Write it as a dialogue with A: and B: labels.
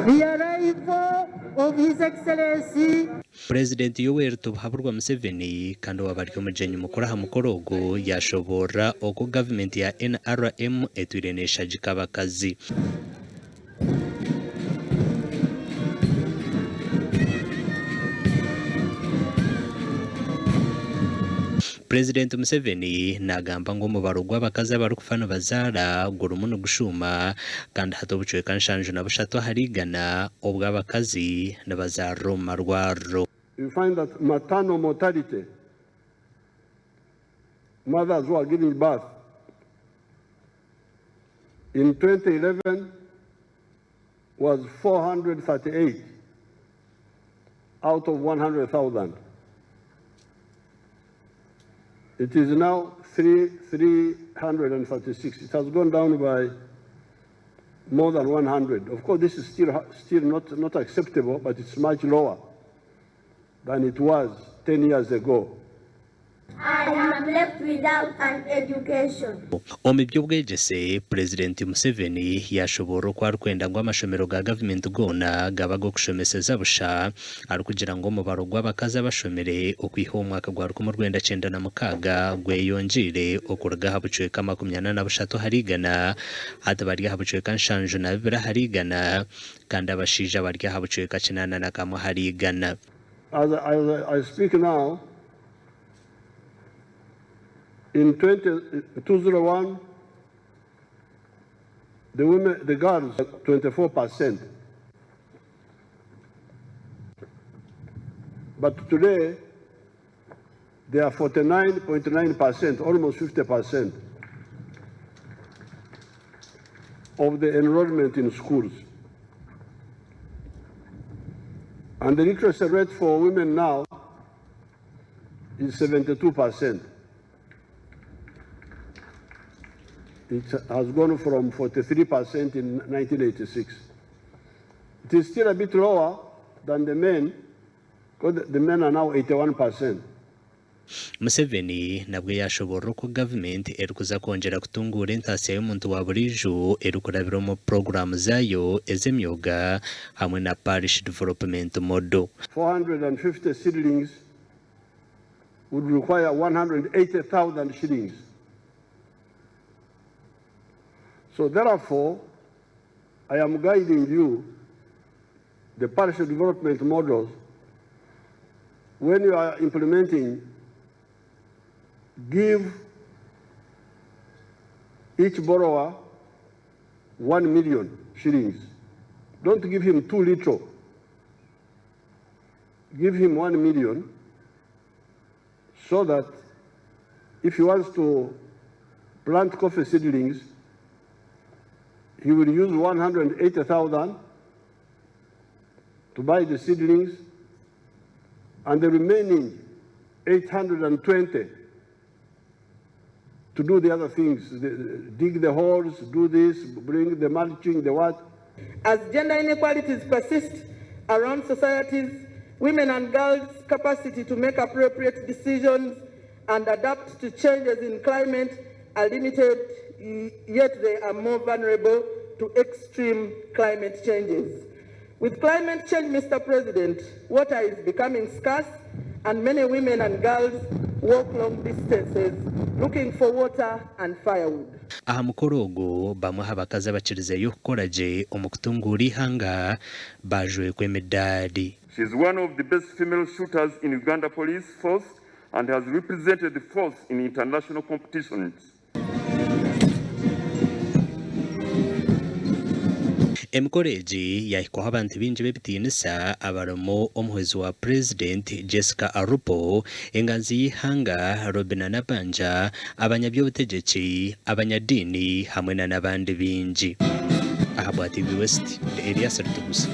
A: The arrival of His Excellency.
B: Purezidenti Yoweri Tibuhaburwa Museveni kandi owaaba ari omugyenyi mukuru aha mukoro ogu yaashoboorora oku gavumenti ya NRM etwire neeshagika abakazi. Purezidenti Museveni naagamba ngu omubaro gw'abakazi abarikufa nibazaara gurimu nigushuuma kandi hati obucweka 73 ahari igana obw'abakazi nibazaarira omu marwariro.
C: You find that maternal mortality, mothers who are giving birth, in 2011 was 438 out of 100,000. It is now 336. It has gone down by more than 100. Of course, this is still, still not, not acceptable, but it's much lower than it was 10 years ago.
D: I am left without an education.
B: Omu by'obwegyese, Purezidenti Museveni yaashoboorora oku arikwenda ngu amashomero ga gavumenti goona gabe ag'okushomeseza busha arikugira ngu omubaro gw'abakazi abashomire okwiha omu mwaka gwa 1996 gweyongyeire okuruga aha bucweka 43 ahari igana hati bari aha bucweka 72 ahari igana kandi abashaija bari aha bucweka 81 ahari igana.
C: As I speak now, in 2001, the women, the girls, 24%. But today, they are 49.9%, almost 50% of the enrollment in schools. And the literacy rate for women now is 72%. It has gone from 43% in 1986. It is still a bit lower than the men, because the men are now 81%.
B: Museveni nabwo yaashoboorora oku gavumenti erikuza kwongyera kutunguura entaasya y'omuntu wa buriijo erikurabira omu puroguraamu zaayo ez'emyoga hamwe na Parish Development Model.
C: 450 seedlings would require 180,000 shillings. So therefore, I am guiding you, the parish development models, when you are implementing, give each borrower 1 million shillings. Don't give him too little. Give him 1 million so that if he wants to plant coffee seedlings, he will use 180,000 to buy the seedlings and the remaining 820 to do the other things, dig the holes, do this, bring the mulching, the what.
E: As gender inequalities persist around societies, women and girls' capacity to make appropriate decisions and adapt to changes in climate are limited, yet they are more vulnerable to extreme climate changes. With climate change, Mr. President, water is becoming scarce and many women and girls walk long distances looking for water and firewood.
B: Aha mukoro ogu, bamwe aha bakazi abakirizeyo kukora gye omu kutunguura eihanga baajwekwa emidaari.
F: She is one of the best female shooters in Uganda Police Force and has represented the force in international competitions.
B: Emikoro egi yaahikwaho abantu baingi b'ebitiinisa abarimu omuhwezi wa Purezidenti Jessica Alupo, enganzi y'eihanga Robinah Nabbanja, abanyaby'obutegyeki, abanyadiini hamwe na n'abandi baingi. Ahabwa TV West, ndi Elias Rutugusa.